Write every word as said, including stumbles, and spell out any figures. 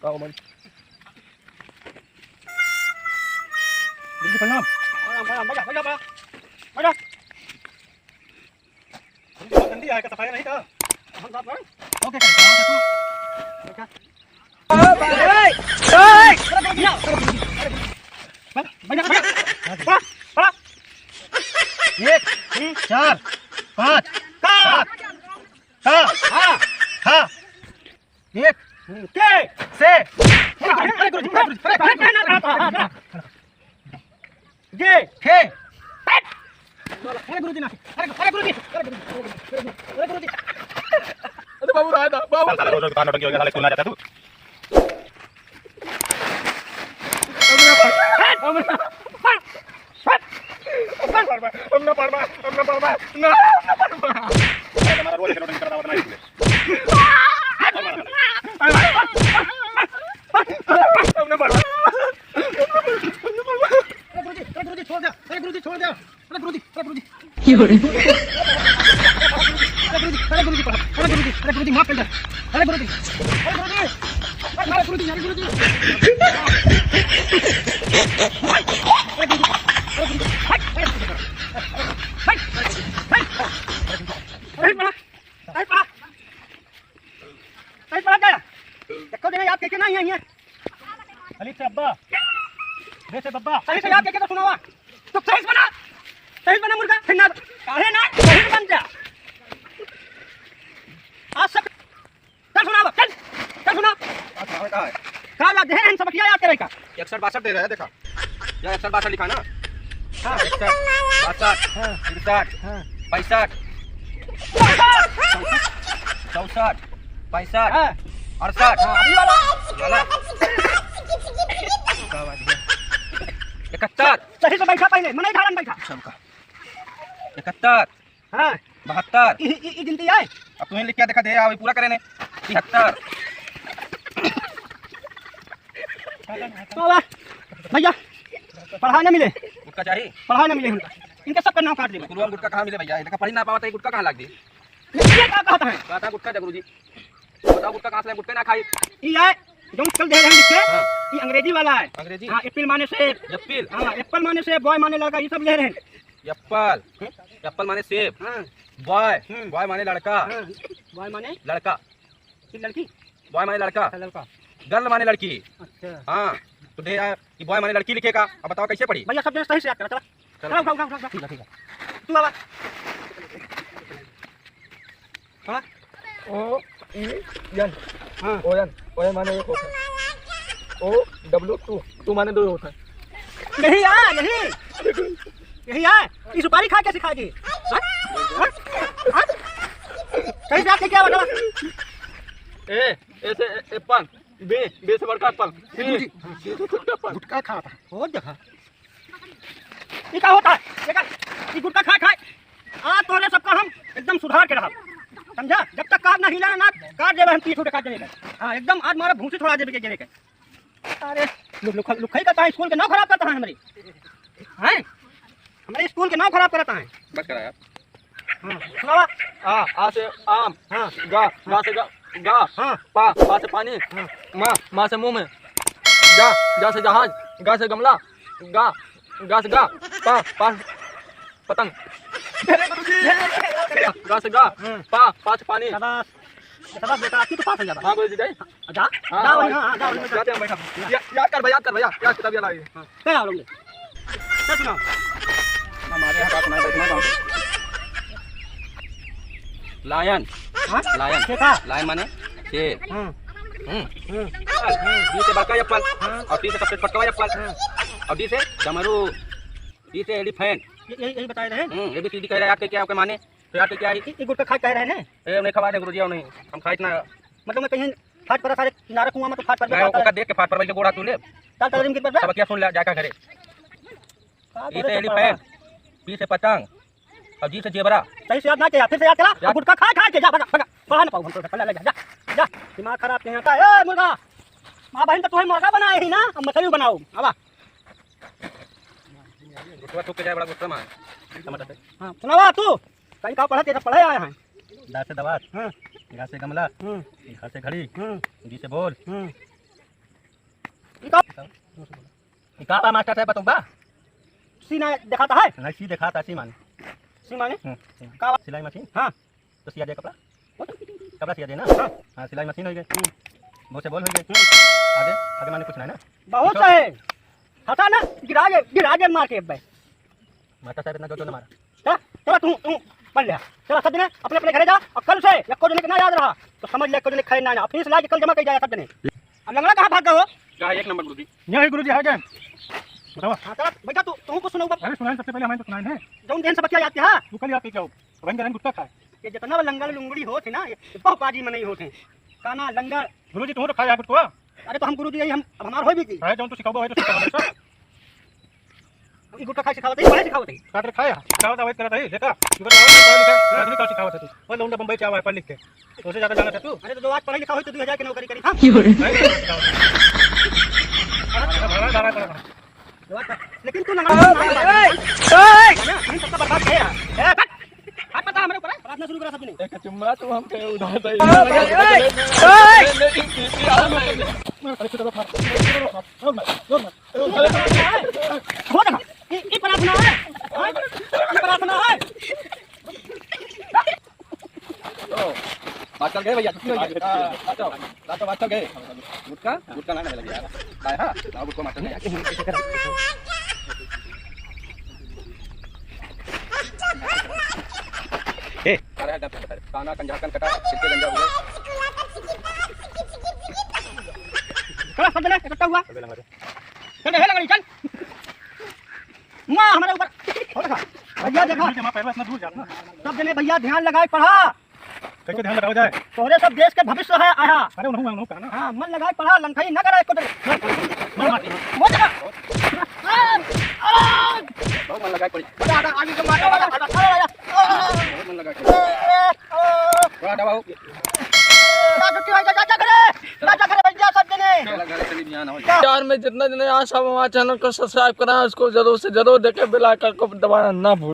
का हो मन? गुरुजी प्रणाम। प्रणाम, प्रणाम। बैठा, बैठा, बैठा। बैठा। गुरुजी बहुत गंदी है, का सफाई नहीं का? हम साफ करें? ओके, करें। बैठा। बैठा, बैठा, बैठा। पढ़ा, पढ़ा। एक, चार, पाँच, सात, का, हा, खा, एक, के, से। अरे, अरे, गुरुजी, अरे, गुरुजी, अरे, अरे, अरे, जे। खे। अरे गुरुजी ना। अरे, अरे गुरुजी, अरे गुरुजी, अरे गुरुजी, अरे गुरुजी। अरे बाबू, रहा था, बाबू। साला रोज रोज का नौटंकी हो गया, साला स्कूल ना जाता तू। हम ना पढ़बा, हम ना पढ़बा, हम ना पढ़बा, ना, हम ना पढ़बा। तुम्हारा रोज के नौटंकी करता हुआ नहीं। हम ना पढ़बा। अरे गुरुजी, अरे गुरुजी, छोड़ दे। अरे गुरुजी, छोड़ दे। अरे गुरुजी, अरे गुरुजी। अरे गुरुजी, अरे गुरुजी, अरे गुरुजी, माफ कर दे। अरे गुरुजी, अरे गुरुजी, अरे गुरुजी, अरे गुरुजी। अरे गुरुजी, अरे गुरुजी। अरे पढ़ा, अरे पढ़ा, अरे पढ़ा क्या? देखो, देखो, याद करके ना, यहाँ, यहाँ। अलिफ से अब्बा, बे से बब्बा। सही से याद करके तो सुनावा। तो सही से बना, सही से बना मुर्गा, फिर ना, काहे ना, सही से बन जा। आज सब, चल सुनावा, चल, चल सुना। आज सुनावे का है? का याद है, हम सबक याद करे का? इकसठ बासठ दे रहे हैं, देखा। या इकसठ बासठ लिखा ना? हाँ। इकसठ, बासठ, हाँ। तिरसठ, हाँ। पैंसठ, चौसठ, पैंसठ, हाँ। अड़सठ। हाँ, अभी वाला। वाला। का बात है? इकहत्तर। सही से बैठा पहले, मनई धारण बैठा। सबका। इकहत्तर। हाँ। बहत्तर। ई, ई, ई गिनती है? अब तुम्हें लिख के दिखा दे, अभी पूरा करे ने। तिहत्तर। बाबा, भैया, पढ़ा ना मिले। गुटखा चाही? पढ़ा ना मिले हमका। इनका सबका नाम काट दे। गुरुआ में गुटखा कहाँ मिले भैया? इनका पढ़ी ना पावत है, गुटखा कहाँ लाग दी? ये क्या कहता है? कहता गुटखा दे गुरुजी। बताओ, गुटखा कहाँ से लाए? गुटखा ना खाई। ई है, जौन कल दे रहे हैं लिख के, हाँ। ई अंग्रेजी वाला है। अंग्रेजी? हाँ, एप्पल माने सेब। एप्पल? हाँ, एप्पल माने सेब, बॉय माने लड़का, ये सब ले रहे हैं। एप्पल? हम्म। एप्पल माने सेब। हाँ। बॉय? हम्म। बॉय माने लड़का। हाँ, बॉय माने? लड़का। कि लड़की? बॉय माने लड़का। अच्छा, लड़का। गर्ल माने लड़की। अच्छा। हाँ, तो दे यार, कि बॉय माने लड़की लिखे का। अब बताओ कैसे पढ़ी? भैया, सब जने सही से याद करा, चला। चलो। चला, उठा, उठा, उठा, उठा। ठीक है, ठीक है। तू बाबा। हाँ? ओ, ई, एन। हाँ। ओ, एन। ओ, एन माने एक होता है। ओ, डब्ल्यू, टू। टू माने दो होता है। यही है, यही। यही है। ई सुपारी खा के सिखा दी। हाँ? हाँ? हाँ? सही से याद क्या बता? ए, ए से एप्पल। बी, बी से बड़का एप्पल। सी, गुरुजी। सी से छोटा एप्पल। गुटखा खा था। और देखा। ई का होता है? देखा, ई गुटखा खा खाए। आज तोहरे सबका हम एकदम सुधार के रहब। समझा? जब तक काट ना हिला ना, काट देबे हम पीठ उठे काट देबे। हाँ, एकदम आज मारा भूसी छोड़ा देबे के गिरे के। अरे, लु-, लुखा-, लुखाई करता है, स्कूल के नाम खराब करता है हमरे। हैं? हमरे स्कूल के नाम खराब करता है। बस करा यार। हाँ, सुनावा। आ, आ से आम। हाँ। गा, गा से गा, गा। हाँ। पा, पा से पानी। हाँ। मा, मा से मुंह में। जा, जा से जहाज। गा से गमला। गा, गा से गा। पा, पा पतंग। गा से गा। हाँ। पा, पा से पानी। शाबाश। शाबाश बेटा, आज तू तो पास हो जाता। हाँ, बोल दीजिए। जा, हाँ, जा हाँ, वहीं, हाँ, हाँ, जा वहीं, जा। जाते हैं, बैठा। या-, याद कर भैया, याद कर भैया, याद किताब याद आ गई। हाँ। क्या हाल होंगे? क्या सुनाओ? हमारे यहाँ का सुनाई बैठना गाँव। लायन। हाँ? लायन। क्या था? लायन माने शेर। हाँ। हम्म। हाँ। हाँ। डी से बड़का एप्पल। हाँ। और टी से सबसे छोटका एप्पल। हाँ। और डी से डमरू। डी से एलिफेंट। ये, यही, यही बताए रहे? हम्म, ए बी सी डी कह रहे हैं, आपके क्या, आपके माने? तो यार, क्या है? ये, ये गुटखा खाए कह रहे हैं ना? ए, नहीं खवा दे गुरुजी, नहीं। हम खाए इतना। मतलब, मैं कहीं फाट पड़ा सारे किनारे कुआं में तो फाट पड़ा, मैं फाट पड़ा। ओका देख के फाट पड़ा, भाई, जो गोड़ा तू ले। ताल ताल में गिर पड़ा। सब क्या सुन ले, जाकर घरे। का ई बोले से सब एलिफेंट, पड़ा? पी से पतंग, और जी से जेबरा। सही से याद ना किया, फिर से याद करा। याद। गुटखा खाए खाए के, जा, भगा, भगा। पढ़ा ना पाऊँ हम तो, पढ़ा ले, जा, जा, जा। दिमाग खराब के यहाँ का, ए, मुर्गा। माँ बहन तो तुम्हें मुर्गा बनाए ही ना, अब मछली बनाओ, आवा। गुस्सा थूक के जाए, बड़ा गुस्सा में है। टमाटर पे। हाँ, सुनावा तू। कहीं का पढ़ा, तेरा पढ़ा आया है। दा से दवात। हाँ। गा से गमला। हाँ। घ से घड़ी। हाँ। गी से बोल। हाँ। ई का? ई का बा मास्टर साहब, बतौबा? सी ना देखाता है? नहीं, सी देखाता, सी माने। सी माने? हम्म, हम्म। का बा? सिलाई मशीन? हाँ। तो सिया दे कपड़ा? कपड़ा सिया दे ना? हाँ। हाँ, सिलाई मशीन हो गई। हम्म। वो से बोल हो गई। हम्म। आगे, आगे माने कुछ नहीं ना? बहुत पूछो। सही। हटा ना, गिरा दे, गिरा दे मार के एक बार। मास्टर साहब इतना जोर जोर न मारा। चला, चला तू, तू पढ़ ले। चला सब जने अपने अपने घरे जा और कल से एको जने के ना याद रहा तो समझ ले एको जने खाए ना ना। फीस ला के कल जमा कर जाए सब जने। अब लंगड़ा कहाँ भाग गए हो? का एक नंबर गुरुजी। यहाँ है गुरुजी, आ गए। बताओ। हाँ, चला, बैठा तू, तू कुछ सुनाओ बाप। अरे सुनाए, सबसे पहले हमारे तो सुनाए हैं। जौन दिन सबक क्या याद किया? तू कल याद क्या हो? रंग रंग गुटखा खाए। ये जितना लंगड़ लुंगड़ी होत है ना, ये बहुपाजी में नहीं होत है। काना लंगड़। गुरुजी, तू तो खाए यार गुटखा। अरे तो हम गुरुजी यही हम, अब हमार होई भी की। है जौन तू सिखाओ, है तो सिखाओ, सर। ई गुटखा खाए सिखावत है, पढ़े सिखावत है। का तेरे खाए? सिखावत आवत करत है, देखा? तू तो आवत पढ़े लिखे, आदमी का सिखावत है तू। वो लौंडा बम्बई से आवा है पढ़ लिख के। तो उसे ज्यादा जानत है तू? अरे तो जो आज पढ़े लिखा होई तो दू हजार के नौकरी करी हम। की हो रे? नहीं, नहीं, सिखावत है। भगा, भगा, भगा, भगा। लेकिन तू लंगड़ा, ओए, ओए, हम सबका बर्बाद है यार। ए, हट। हाथ मत आ हमारे ऊपर, है? प्रार्थना शुरू करा सबने। एक चुम्मा तू हमके उधार दे। ओए, ओए, ओए। अरे, छोटा सा फाड़। जोर मार, जोर मार। हो देखा, ई, ई प्रार्थना है। हाँ? ई प्रार्थना है। ओ, बात चल गए भैया, छुट्टी हो गई। हाँ, बात चल, बात चल गए। गुटखा? गुटखा ना, नहीं लगे यार। काय हा? ना, गुटखा मास्टर नहीं। ए। अरे, हट, हट, हट, हट। काना, कंझाकन कटा, सिर के गंजा हुए। चला, सब जने इकट्ठा हुआ। चल, हे लंगड़ी, चल। मुआ, हमारे ऊपर। हो देखा। भैया, देखा। भैया, पैर इतना दूर जात ना। सब जने भैया ध्यान लगाए पढ़ा। कैसे ध्यान लगावा जाए? तोहरे सब देश के भविष्य है आया। अरे, उन्हों, उन्हों कहा ना। हाँ, मन लगाए पढ़ा, लंखई न करे एको दिन। मार, मार। वो देखा। आ, आ। बहुत मन लगाए पढ़ी। बड़ा आगे, आगे से मारो, बड़ा, बड़ा, बड़ा, बड़ा। बहुत मन लगाए पढ़ी। बड़ा दबाओ। जा, छुट्टी हो गई, जा, जा घरे। जा, जा घरे, बैठ जा सब जने। चला घरे, चली बिहान हो। यार, मैं जितना जने यहाँ सब हमारे चैनल को सब्सक्राइब करा, उसको जरूर से जरूर देखे, बेल आइकन को दबाना ना भूलें।